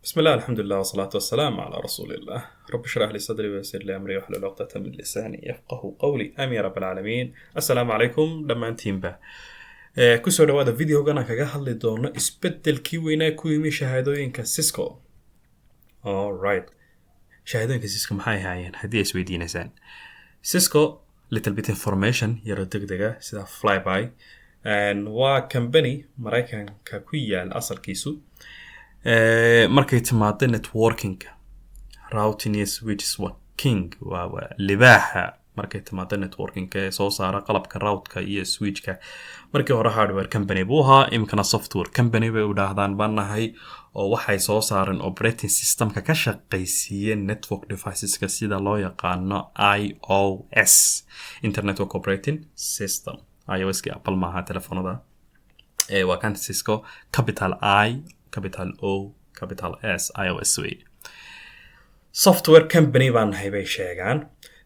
بسم الله، الحمد لله، والصلاة والسلام على رسول الله. رب اشرح لي صدري ويسر لي أمري واحلل عقدة من لساني يفقه قولي. آمين يا رب العالمين. السلام عليكم dhammaantiinba. Kusoo dhawaada videogan aan kaga hadli doono isbedelkii weynaa ku yimi shahaadooyinka Cisco. Alright, shahaadooyinka Cisco maxay ahaayeen haddii ay isweydiinaysaan? Cisco, little bit information yaro degdega sida flyby, waa company Maraykanka ku yaal asalkiisu. Markay timaado networkingka, routing iyo switches waa king, waa libaaxa markay timaado networkingka ee soo saara qalabka routerka iyo switchka. Markii hore hardware company buu ahaa, iminkana software company bay u dhaahdaan baan nahay, oo waxay soo saareen operating systemka ka shaqaysiiya network deviceska, sida loo yaqaano iOS, Internet Operating System. iOS ki Apple maaha telefoonada, waa kan Cisco, capital I, capital O, capital S, iOS wey. Software company baan nahay bay sheegaan.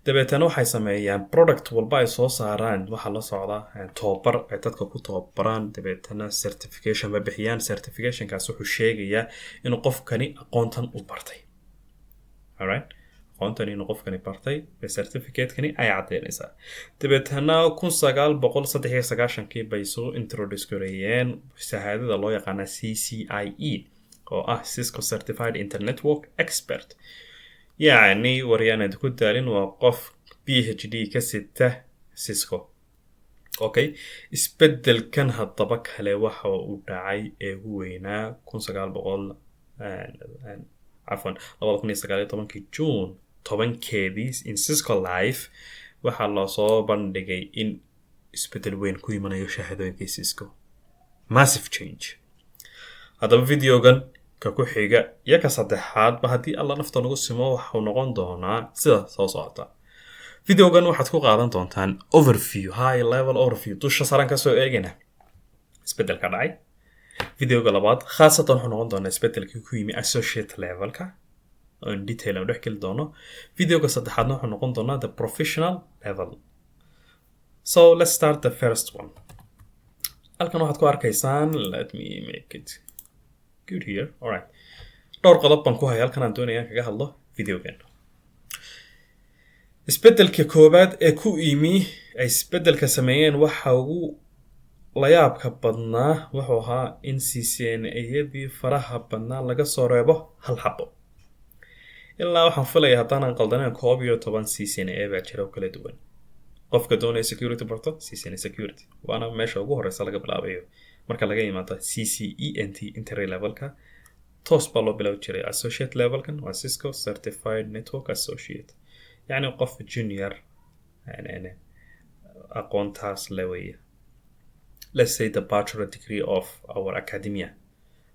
Dabeetana waxay sameeyaan product walba ay soo saaraan waxaa la socda tobabar ay dadka ku tababaraan. Dabeetana certification ba bixiyaan. Certificationkaas wuxuu sheegayaa inuu qofkani aqoontan u bartay. Alright, aqoontan inuu qofkani bartay certificate-kani ay caddeynaysaa. Dabeetana 1993-kii bay soo introduce gareeyeen shahaadada loo yaqaana CCIE, oo ah Cisco Certified Internetwork Expert. Yacni waryaanad ku daalin, waa qof PhD ka sita Cisco. Okay, isbedelkan haddaba kale waxa uu dhacay ee ugu weynaa 1900, cafwan, 2019-kii June 10-keedii in Cisco Live waxaa loosoo bandhigay in isbedel weyn ku imanayo shahaadooyinkii Cisco, massive change. Haddaba videogan ka ku xiga iyo ka saddexaadba, haddii Alla nafta nagu simo, waxau noqon doonaa sida soo socota. Videogan waxaad ku qaadan doontaan overview, high level overview, dusha saran kasoo eegayna isbedelka dhacay. Videoga labaad khaasatan wuxuu noqon doonaa isbedelkii ku yimi associate levelka oo in detail aan dhex geli doono. Videoga saddexaadna wuxuu noqon doonaa the professional level. So let's start the first one. Halkan waxaad ku arkaysaan, let me make it good here. Alright, dhowr qodob baan ku haya halkan aan doonaya kaga hadlo videogan. Isbedelka koowaad ee ku yimi ay isbedelka sameeyeen, waxa ugu layaabka badnaa wuxuu ahaa in CCNA-yadii faraha badnaa laga soo reebo hal xabo. Ilaa waxaan filaya, haddaanan qaldaneen, 11 CCNA baa jira oo kala duwan. Qofka doonaya security barto, CCNA Security waana meesha ugu horeysa laga bilaabayo. Marka laga yimaado CCENT entry levelka, toos baa loo bilaabi jiray associate levelkan, waa Cisco Certified Network Associate, yacni qof junior aqoontaas le weeye. Let's say the bachelor degree of our academia,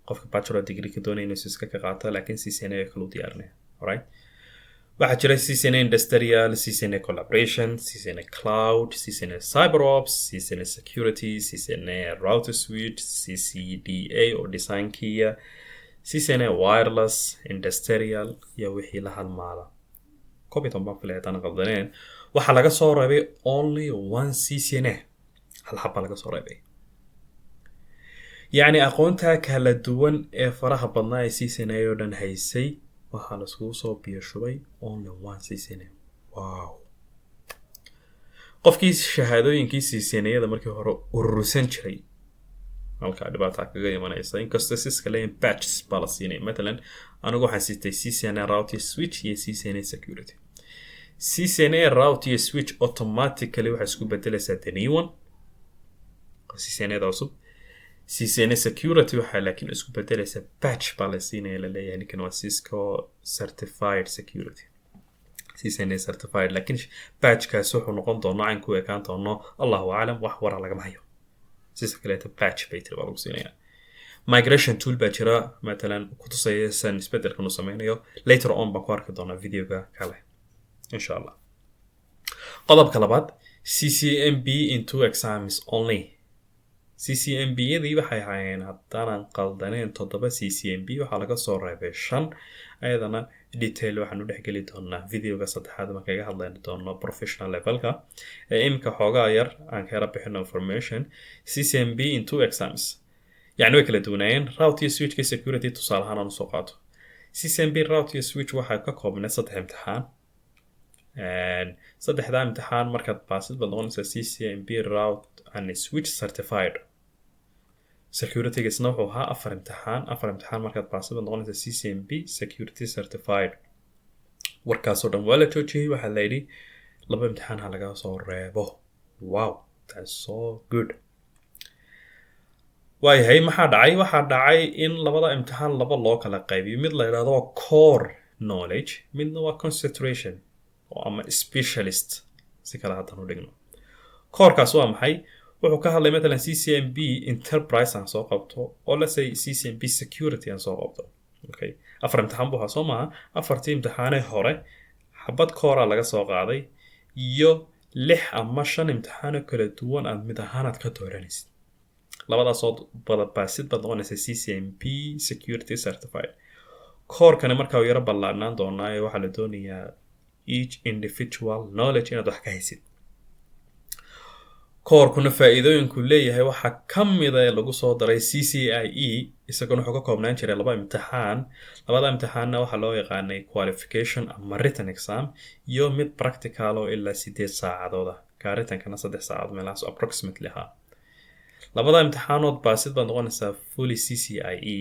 qofka bachelor degree ka doonaya inuu Cisco ka qaato, laakiin CCNA kalu diyaarinaya. Alright, waxaa jira CCNA Industrial, CCNA Collaboration, CCNA Cloud, CCNA CyberOps, CCNA Security, CCNA Router Switch, CCDA oo designkiya, CCNA Wireless Industrial iyo wixii la halmaala. 11 baan filaya haddaan qaldaneen. Waxaa laga soo reebay only one CCNA, hal xabba laga soo reebay. Yacni aqoontaa kala duwan ee faraha badnaa ee CCNA oo dhan haysay waxaa laiskugu soo biyo shubay only one CCNA. Wow! Qofkii shahaadooyinkii CCNA-yada markii hore urursan jiray halkaa dhibaata kaga imanaysa, inkastoo Cisco leeyihin badges baa la siinaya. Matalan anigu waxaan siitay CCNA Router Switch iyo CCNA Security. CCNA Route iyo Switch automatically waxay isku bedelaysaa the new one, CCNA da cusub. CCNA Security waxaa laakiin isku bedelaysaa badge baa la siinaya, laleeyahay ninkan waa Cisco Certified Security, CCNA certified, laakiin badgekaas wuxuu noqon doono, cayn ku ekaan doono, Allahu aclam, wax wara lagama hayo. Sida kaleeto badge bay tiri baa lagu siinaya. Migration tool baa jira matalan kutusaya san isbedelkan uu sameynayo. Later on baan ku arki doonaa videoga kale, insha Allah. Qodobka labaad, CCNP in two exams only. CCNP yadii waxay ahaayeen, haddaanan qaldaneen, toddoba CCNP, waxaa laga soo reebay shan. Ayadana detail waxaan u dhexgeli doonaa videoga saddexaad baan kaga hadlayni doono professional levelka. Ee iminka xoogaa yar aan ka yara bixino information. CCNP in two exams, yacni way kala duwanaayeen route iyo switchka security. Tusaale ahaan aan usoo qaato. CCNP route iyo switch waxaa ka koobnay saddex imtixaan. Saddexdaa imtixaan markaad baasid, baad noqonaysaa CCNP route and switch certified. Securitygisna wuxuu ahaa afar imtixaan. Afar imtixaan markaad baasid, baad noqonaysaa CCNP security certified. Warkaasoo dhan waa la joojiyey. Waxaa la yidhi laba imtixaan ha laga soo reebo. Wow, that's so good. Waayahay, maxaa dhacay? Waxaa dhacay in labada imtixaan laba loo kala qaybiyo. Mid la yidhahdo waa core knowledge, midna waa concentration ama specialist. Si kale haddaan u dhigno, corekaas waa maxay? Wuxuu ka hadlay, matalan, CCNP enterprise aan soo qabto oo, let's say, CCNP security aan soo qabto. Okay, afar imtixaan buu ahaa, soo maaha? Afartii imtixaanee hore xabad core laga soo qaaday iyo lix ama shan imtixaanoo kala duwan aad mid ahaanaad ka dooranaysid. Labadaasoo bada baasid, baad noqonaysa CCNP security certified. Corekani markaa uu yaro ballaarnaan doonaa ee waxaa la doonayaa each individual knowledge inaad wax ka haysid. Corekuna faa-iidooyinku leeyahay waxaa ka mida ee lagu soo daray CCIE. Isaguna wuxuu ka koobnaan jiray laba imtixaan. Labada imtixaanna waxaa loo yaqaanay qualification ama written exam iyo mid practical oo ilaa 8 saacadood ah. Ka writtenkana 3 saacadood meelahaas approximately ahaa. Labada imtixaanood baasid, baad noqonaysaa fully CCIE.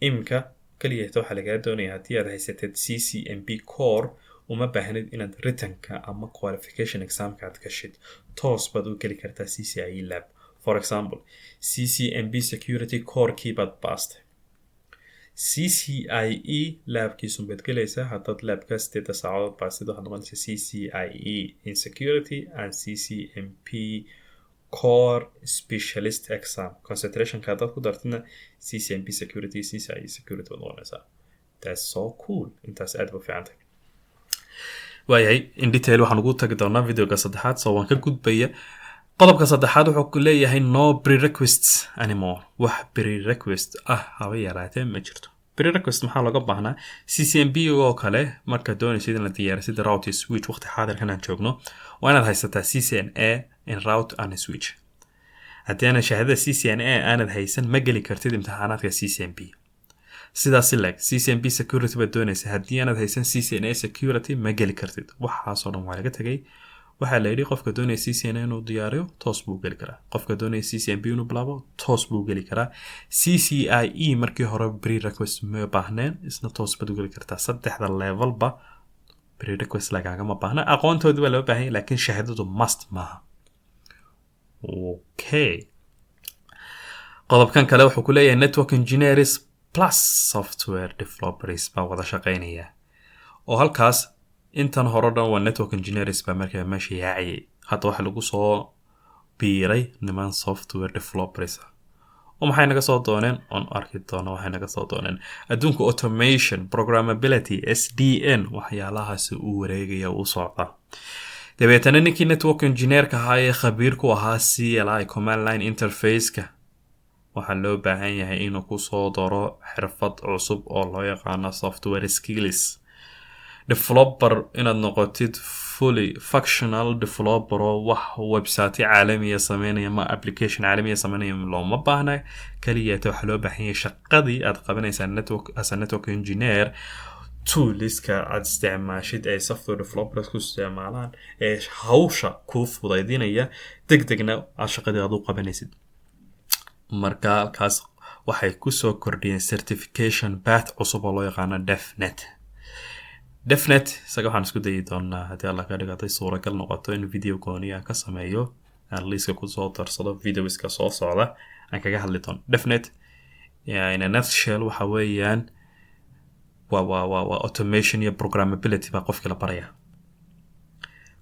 Imika keligeeta waxaa lagaa doonaya, haddii aad haysatid CCNP core, uma baahnid inaad writtenka ama qualification examka aad gashid. Toos baad u geli kartaa CCIE lab. For example, CCNP security corekii baad baastay, CCIE labkiisun baad gelaysaa. Haddaad labka 8-da saacadood baasid, waxaad noqonaysaa CCIE in security and CCNP core specialist exam. Concentrationka haddaad ku dartidna, CCNP security, CCIE security baad noqonaysaa. That's so cool. Intaas aad ba u fiicantay. Waayahay, in detail waxaan ugu tagi doonaa videoga saddexaad, so waan ka gudbaya. Qodobka saddexaad wuxuu ku leeyahay no prerequisites anymore. Wax prerequisite ah haba yaraatee ma jirto. Prerequisite maxaa looga baahnaa? CCNP oo kale markaad doonaysid inaad diyaarisid route iyo switch, waqti xaadirkan aan joogno, waa inaad haysataa CCNA in route and switch. Haddii aanad shahaadada CCNA aanad haysan, ma geli kartid imtixaanaadka CCNP. Sidaas leg, CCNP security baad doonaysa, haddii aanad haysan CCNA security, ma geli kartid. Waxaasoo dhan waa laga tegay. Waxaa la yidhi qofka doonaya CCNA inuu diyaariyo toos buu geli karaa. Qofka doonaya CCNP inuu bilaabo toos buu geli karaa. CCIE markii hore prerequisite ma baahneen, isna toos baad u geli kartaa. Saddexda levelba prerequisite lagaagama baahna. Aqoontoodii waa loo baahan yahay, laakiin shahaadadu must maaha. Okay, qodobkan kale wuxuu ku leeyahay network engineers plus software developers baa wada shaqeynaya, oo halkaas intan hore dhan waa network engineers baa markaa meesha yaacayay. Hadda waxaa lagu soo biiray niman software developers ah. Oo maxay naga soo dooneen? Oon arki doono waxay naga soo dooneen. Adduunka automation, programmability, SDN, waxyaalahaasi uu wareegaya, u socda. Dabeetana ninkii network engineerka ahaa ee khabiir ku ahaa CLI, command line interfaceka, waxaa loo baahan yahay inuu kusoo daro xirfad cusub oo loo yaqaano software skills. Developer inaad noqotid, fully functional developer oo wax website caalamiya sameynaya ma application caalamiya sameynaya, looma baahna. Kaliyaata waxaa loo baahan yahay shaqadii aad qabanaysaa network as a network engineer, toolska aad isticmaashid ee software developers ku isticmaalaan ee hawsha kuu fudaydinaya, deg degna aad shaqadii aad u qabanaysid. Marka halkaas waxay kusoo kordhiyeen certification path cusub oo loo yaqaano DevNet. DevNet isaga waxaan isku dayi doonaa, haddii Alla ka dhigo, hadday suuragal noqoto, in video gooni aan ka sameeyo, aan liiska kusoo darsado, videoska soo socda aan kaga hadli doono. DevNet in a nutshell waxa weeyaan waa automation iyo programmability baa qofkii la baraya.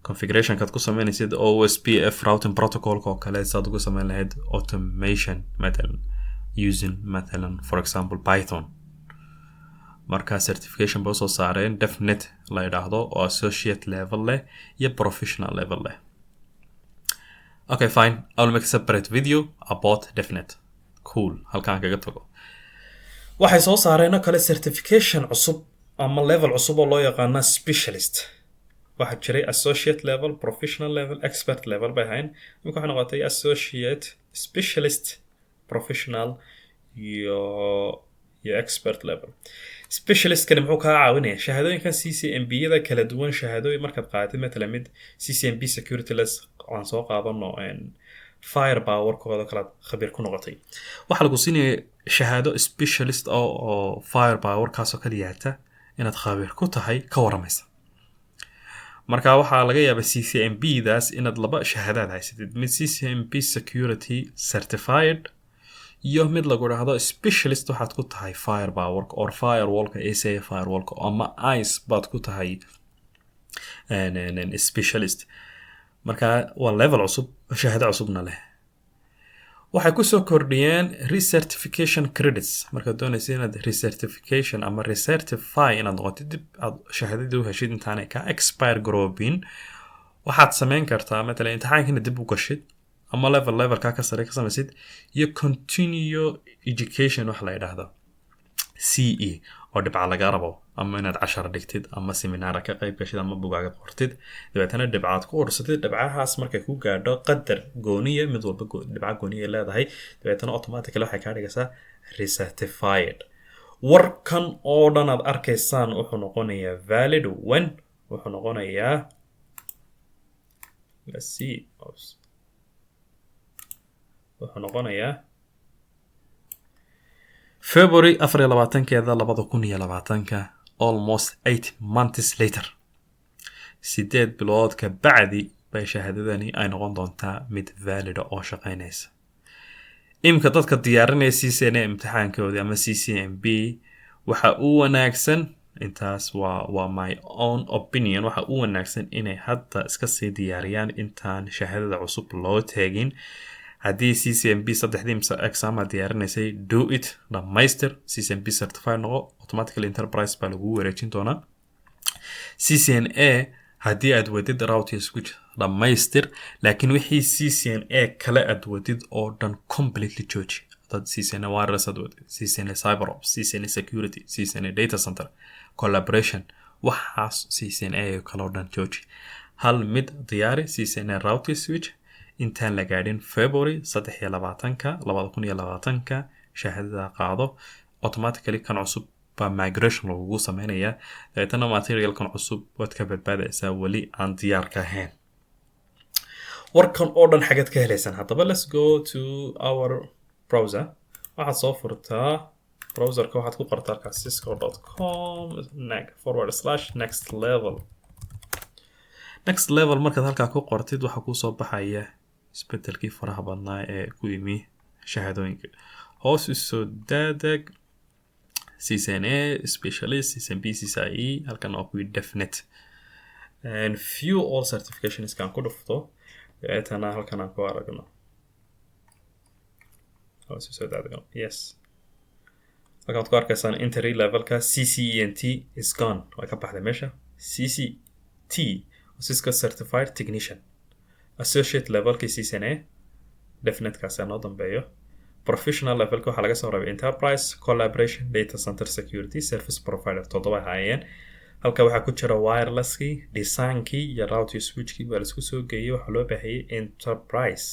Configurationkaad ku sameynaysid OSPF routing protocolka oo kale, saad ugu sameyn lahayd automation, matalan using, mathalan, for example, Python. Marka certification ba usoo saareen DevNet la yidhaahdo oo associate level leh iyo professional level leh. Okay, fine, I will make a separate video about DevNet. Cool. Halkaan kaga tago. Waxay soo saareen oo kale certification cusub ama level cusub oo loo yaqaano specialist. Waxaa jiray associate level, professional level, expert level bay ahayn. Imika waxay noqotay associate, specialist, professional iyo Iyo expert level specialistkani muxuu kaa caawinaya? Shahaadooyinkan CCNP yada kala duwan, shahaadooyin markaad qaadatid, matalan mid CCNP security les aan soo qaadano, firepowerkooda kalaad khabiir ku noqotay, waxaa lagu siinaya shahaado specialist oo firepowerkaasoo kaliyaata inaad khabiir ku tahay ka waramaysa. Marka waxaa laga yaabaa CCNP daas inaad laba shahaadaad haysatid: mid CCNP security certified iyo mid lagu dhahdo specialist waxaad ku tahay firepowerka or firewallka, ASA firewallka ama ISE baad ku tahay specialist. Marka waa level cusub, shahaado cusubna leh. Waxay kusoo kordhiyeen recertification credits. Markaad doonaysa inaad recertification ama recertify inaad noqotid, dib aad shahaadadii u heshid intaanay ka expire garoobin, waxaad sameyn kartaa matalan imtixaankina dib u gashid ama levelka ka sare ka samaysid, iyo continue education wax la yidhaahdo, CE, oo dhibca laga rabo, ama inaad cashar dhigtid ama seminaara ka qayb gashid ama bugaaga qortid, dabeetana dhibcaad ku ursatid. Dhibcahaas markay ku gaadho qadar gooniya, mid walba dhibca gooniya leedahay, dabeetana automatically waxay kaa dhigaysaa recertified. Warkan oo dhan aad arkaysaan wuxuu noqonayaa valid when wuxuu noqonayaa, let's see, oops, wuxuu noqonayaa February 24-keeda 2020-ka, almost 8 months later, 8 bilood ka bacdi bay shahaadadani ay noqon doontaa mid valida oo shaqeynaysa. Imika dadka diyaarinaya CCNA imtixaankoodii ama CCNP, waxa u wanaagsan, intaas waa my own opinion, waxa u wanaagsan inay hadda iska sii diyaariyaan intaan shahaadada cusub loo teegin. Haddii CCNP saddexdii exam aad diyaarinaysay, do it, dhamaystir, CCNP certified noqo, automatically enterprise baa lagugu wareejin doonaa. CCNA haddii aad wadid, route switch dhammaystir, laakiin wixii CCNA kale aad wadid oo dhan completely jooji. Hadaad CCNA wireless aad wadid, CCNA cyber ops, CCNA security, CCNA data center collaboration, waxaas CCNA kale oo dhan jooji. Hal mid diyaari, CCNA route switch, intaan la gaadhin February 23-ka 2020-ka. Shahaadada qaado, automatically kan cusub baa migration lagugu sameynaya, dabeetana materialkan cusub waad ka badbaadaysaa weli aan diyaarka ahayn. Warkan oo dhan xageed ka helaysaan haddaba? Let's go to our browser. Waxaad soo furtaa browserka, waxaad ku qortaa halkaas cisco.com/next level. Next level markaad halkaa ku qortid, waxaa kuusoo baxaya isbedelkii faraha badnaa ee ku yimi shahaadooyinka. Hoos usoo daadeg: CCNA specialist, CCNP, CCIE, halkan waa kuwii DevNet. And view all certifications kan ku dhufto, dabeetana halkan aan ku aragno. Hoos usoo daadego, yes, halkan waad ku arkaysaan entry levelka CCENT is gone, way ka baxday meesha. CCT, Cisco Certified Technician, associate levelka CCNA DevNetkaasi noo dambeeyo. Professional levelka waxaa laga soo rabay enterprise collaboration, data center security, service provider, toddoba ahaayeen. Halka waxaa ku jira wirelesskii, designkii iyo route switchkii baa laisku soo geeyey. Waxaa loo baahayay enterprise.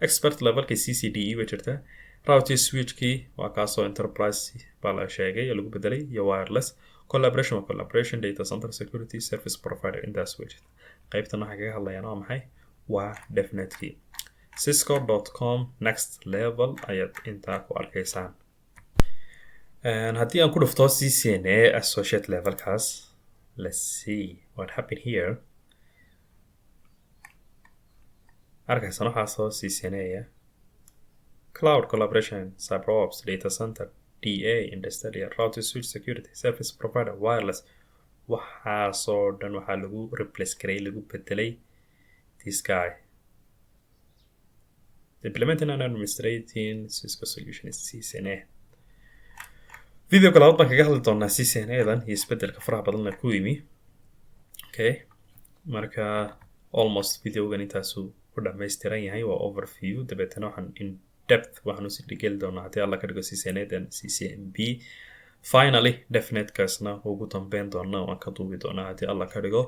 Expert levelka CCDE bay jirta. Route switchkii waa kaasoo enterprise baa la sheegay oo lagu bedelay, iyo wireless collaboration, waa collaboration, data center security, service provider, intaas way jirta. Qaybtan waxay kaga hadlayaan waa maxay? Waa DevNetkii. cisco.com next level ayaad intaa ku arkaysaan. Haddii aan ku dhufto CCNA associate levelkaas, let's see what happened here. Arkaysaan waxaa soo CCNA cloud collaboration, cyberops, data center, da industrial, router switch security, service provider, wireless, waxaasoo dhan waxaa lagu replace garay, lagu bedelay this guy, implementing and administrating Cisco solution is CCNA. Video labaad baan kaga hadli doonaa CCNA dan iyo isbedelka faraha badanna ku yimi. Okay, marka almost videogan intaasuu ku dhammaystiran yahay, waa overview. Dabeetana waxaan in depth waxaan usii dhigeli doonaa, haddii Alla ka dhigo, CCNA dan CCNP, finally DevNetkaasna ugu dambeyn doona, waan ka duubi doonaa haddii Alla ka dhigo.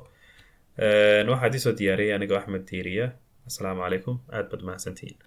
Waxaa idiin soo diyaariyay anigoo Axmed Diiriya. Asalaamu calaykum, aad baad mahadsantihiin.